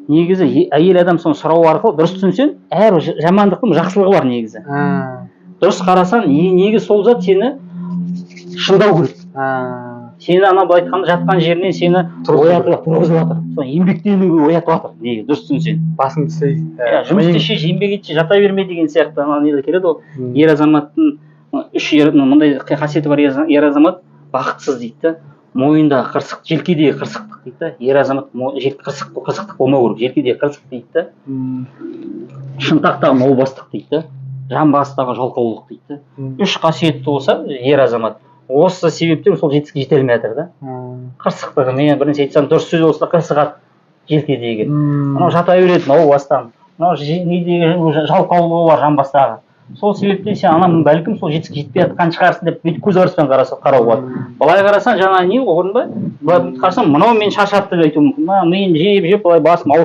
Негізі әйел адам соны сұрау арқылы дұрыс түсінсең, әр жамандықтың жақсылығы бар негізі. Дұрыс қарасаң, негізі сол зат сені шыңдау керек. Сені ана, былай айтқанда, жатқан жерінен сені Тұрғызу. Оятып, тұрғызып жатыр, соны еңбектенуге оятып жатыр негізі, дұрыс түсінсең. Басыңды істей. Иә, жұмыс істеші, еңбек етші, жата берме деген сияқты. Ана неде келеді ғой, ер азаматтың үш ер, мындай қасиеті бар: ер азамат бақытсыз дейді да, мойнындағы қырсық, желкедегі қырсықтық дейді да. Ер азамат қырсықтық болмау керек, желкедегі қырсық дейді да, шынтақтағы маубастық дейді да, жамбастағы жалқаулық дейді да. Үш қасиетті болса ер азамат, осы себептен сол жетістікке жете алмай жатыр да. Қырсықтығымен, бірнәрсе айтсаң, дұрыс сөз болса да, қырсығады желкедегі, мынау жата береді маубастан, мынау недегі уже жалқаулығы бар жамбастағы. Сол себептен сен ана бәлкім сол жетістікке жетпей жатқан шығарсың деп бүйтіп көзқараспен қараса, қарауға болады. Былай қарасаң, жаңа не ғой, көрдің ба, былай бүйтіп қарасаң, мынау мені шаршатты деп айтуы мүмкін, мына миым жеп жеп былай басым ауырып.